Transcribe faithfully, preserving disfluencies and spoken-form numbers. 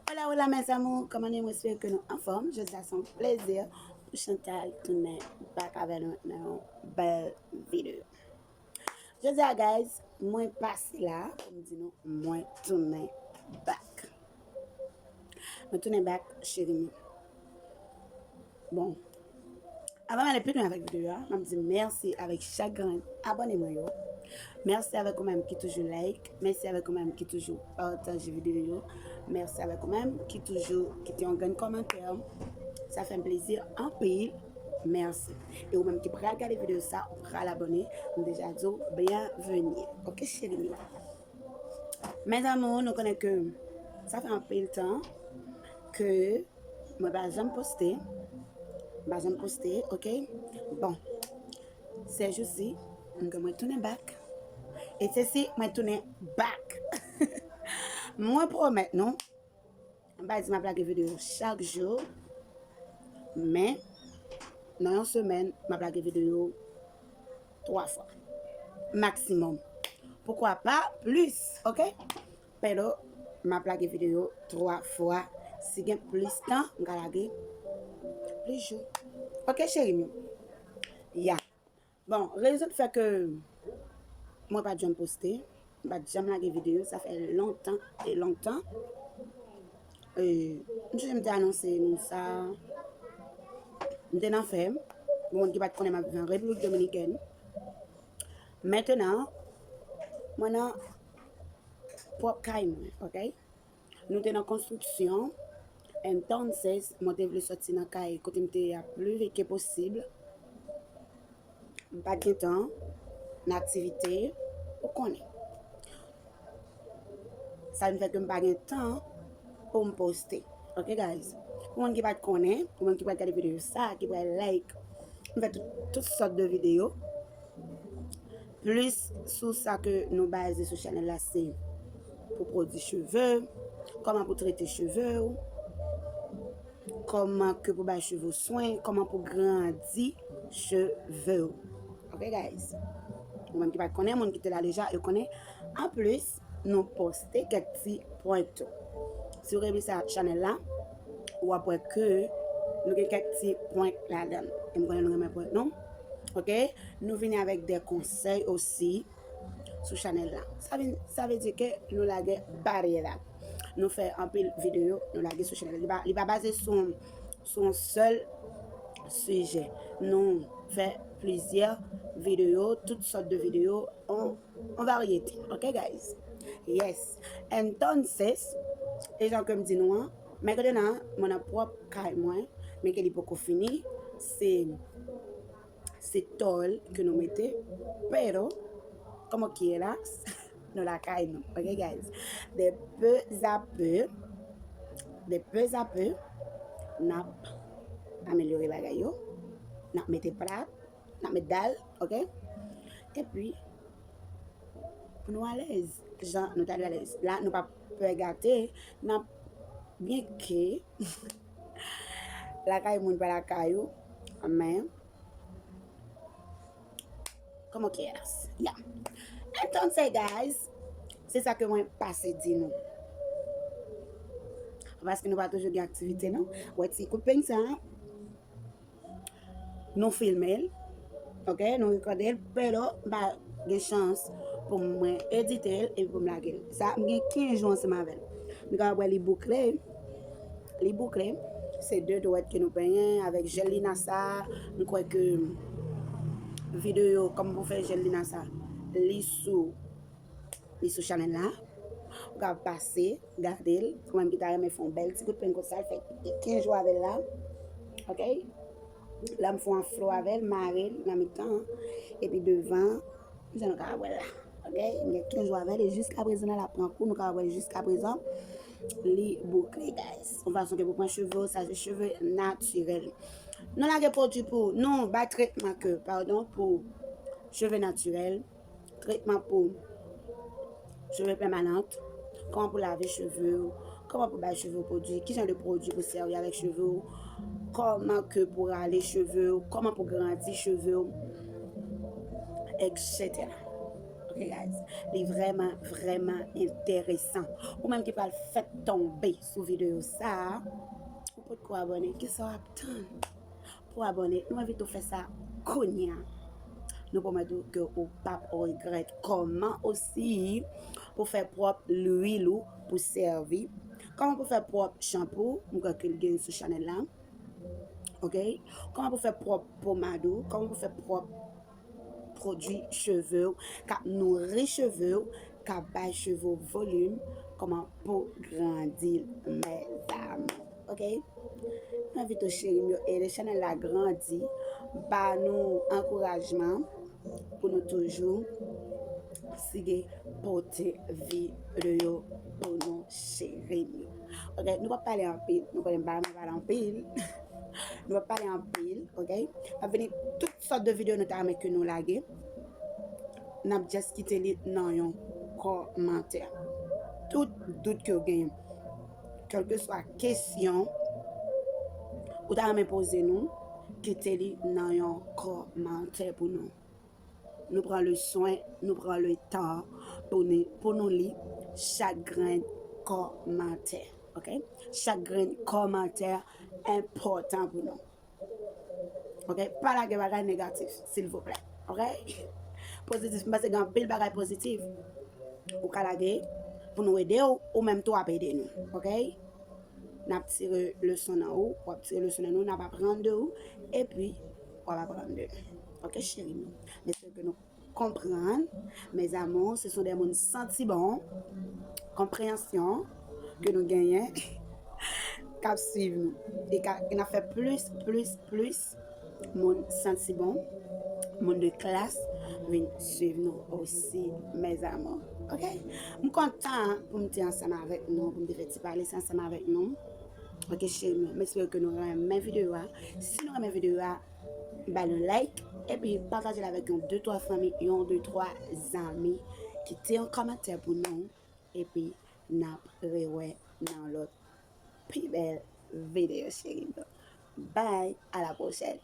Hola, hola, mes amours, kòman nou ye? Mwen espere ke nou anfòm. Jodi a se yon plezi pou Chantal tounen back avè nou nan yon bèl videyo. Jodi a, guys, mwen pase la pou m di nou mwen tounen back. Mwen tounen back, cheri m. Bon, avan m ale pi lwen avèk videyo a, m ap di mèsi avèk chak grenn abòne mwen yo. Mèsi avèk ou menm ki toujou like. Mèsi avèk ou menm ki toujou pataje videyo yo. Mèsi avèk ou menm ki toujou kite yon grenn kòmantè. Sa fè m plezi anpil. Mèsi. E ou menm ki pral gade videyo sa, ou pral abòne, m deja di w byenveni. Oke, cheri m yo. Mes amours, nou konnen ke sa fè anpil tan ke mwen pa janm poste. Mwen pa janm poste, oke? Bon, sèjousi, m gen mwen tounen back. E sesi, mwen tounen back. Mwen pwomèt nou, m pa di m ap lage videyo chak jou, men nan yon semèn, m ap lage videyo twa fwa. Maksimòm. Poukwa pa plis, oke? Pero, m ap lage videyo twa fwa. Si gen plis tan, m ka lage plis jou. Oke, cheri m yo? Ya. Bon, rezon k fè ke mwen pa t janm poste, m pa t janm lage videyo, sa fè lontan e lontan. E, m sonje m te anonse nou sa. M te nan fèm. Pou moun ki pa t konnen, m ap viv an Repiblik Dominikèn. Mentenan, mwen nan pwòp kay mwen, oke? Nou te nan konstriksyon. Entonces, mwen te vle sòti nan kay kote m te ye a pli vit ke posib. M pa t gen tan nan aktivite, ou konnen. Sa vin fè ke m pa gen tan pou m poste. Oke, guys? Pou moun ki pa t konnen, pou moun ki pral gade videyo sa, ki pral like, m fè tout, tout sòt de videyo. Plis sou sa ke nou baze sou chanèl la, se pou pwodui cheve, kòman pou trete cheve w, kòman ke pou bay cheve w swen, kòman pou grandi cheve w. Oke, guys? Ou menm ki pa t konnen, moun ki te la deja, yo konnen. Anplis, nou poste kèk ti prank tou. Si w rele sa chanèl la, w ap wè ke nou gen kèk ti prank ladan l. E m konnen nou renmen prank, non? Oke? Nou vini avèk de konsèy osi sou chanèl la. Sa vin, sa vle di ke nou lage baryè la. Nou fè anpil videyo, nou lage sou chanèl la. Li pa, li pa baze sou, sou yon sèl sijè. Nou fè plizyè videyo, tout sòt de videyo, on, on varyete. Oke, guys? Yes. Entonces, e jan ke m di nou an, mentenan, mwen nan pwòp kay mwen, men ke li poko fini, se se tòl ke nou mete, pero, como quieras, nou lakay nou. Oke, guys? De peu à peu, de peu à peu, n ap amelyore bagay yo, n ap mete plat, n ap mete dal, oke? Epi, pou nou alèz, jan nou ta dwe alèz. La, nou pa pè gate, n ap byen ke lakay moun pa lakay ou, men como quieras. Ya. Entonces, guys, se sa ke mwen pase di nou. Paske nou pa toujou gen aktivite, non? Wè ti kout peny sa, nou filme l, oke, nou rekòde l, pero m pa gen chans pou mwen edite l epi pou m lage l. Sa, m gen kenz jou ansanm avè l. Nou kapab wè li boukle, li boukle. Se de dwèt ke nou benyen avèk jèl Linasa. M kwè ke videyo kòman pou fè jèl Linasa, li sou, li sou chanèl la. Ou ka pase, gade l. Ou menm ki ta renmen fè yon bèl ti kout peny konsa, l fè kenz jou avè l la. Oke? La, m fè yon afro avè l, mare l nan mitan an. Epi devan, jan nou ka wè l la. Oke? M gen kenz jou avè l, e jiskaprezan la, l ap pran kou, nou ka wè l jiskaprezan. Li boukle, guys. Yon fason ke pou pran cheve w, sa se cheve natirèl. Nou lage pwodui pou, nou bay tretman ke, padon, pou cheve natirèl, tretman pou cheve pèmanan, kòman pou lave cheve w, kòman pou bay cheve w pwodui, ki jan de pwodui pou sèvi avèk cheve w, kòman ke pou rale cheve w, kòman pou grandi cheve w, etsetera. Guys, li vrèman, vrèman enteresan. Ou menm ki pral fèk tonbe sou videyo sa a, ou potko abòne, kisa w ap tann pou abòne? Nou envite w fè sa kounye a. Nou pwomèt ou ke ou p ap regrèt. Kòman osi pou fè pwòp lwil ou pou sèvi? Kòman pou fè pwòp chanpou? M kwè ke l gen sou chanèl la. Ok? Kòman pou fè pwòp pomad ou? Kòman pou fè pwòp pwodui cheve w k ap nouri cheve w, k ap bay cheve w volim? Kòman pou grandi l, mezanmi? Ok? M envite w, cheri m yo, ede chanèl la grandi, ba nou ankourajman pou nou toujou sige pote videyo pou nou, cheri m yo. Ok, nou p ap pale anpil, nou konnen m pa renmen pale anpil. Nou p ap pale anpil, ok? N ap vini tout sòt de videyo nou ta renmen ke nou lage. N ap just kite li nan yon kòmantè. Tout dout ke w genyen, kèlkeswa kesyon ou ta renmen poze nou, kite li nan yon kòmantè pou nou. Nou pran le swen, nou pran le tan pou ni, pou nou li chak grenn kòmantè, ok? Chak grenn kòmantè enpòtan pou nou. Ok? Pa lage bagay negatif, silvouplè. Ok? Pozitif, m panse gen anpil bagay pozitif ou ka lage pou nou ede w, ou menm tou ap ede nou. Ok? N ap tire leson nan ou, w ap tire leson nan nou, n ap aprann de ou, epi w ap aprann de nou. Ok, cheri m yo? M espere ke nou konprann, mes amours, se son de moun santi bon, konpreyansyon ke nou genyen k ap swiv nou. E ka, e n ap fè plis, plis, plis moun santi bon, moun de klas vin swiv nou osi, mes amours. Ok? M kontan pou m te ansanm avèk nou, pou m te fè ti pale sa ansanm avèk nou. Ok, cheri m yo, m espere ke nou renmen videyo a. Si nou renmen videyo a, ba nou like, epi pataje l avèk yon de twa fanmi, yon de twa zanmi. Kite yon kòmantè pou nou, epi n ap rewè nan lòt pi bèl videyo, cheri m yo. Bye, à la prochaine.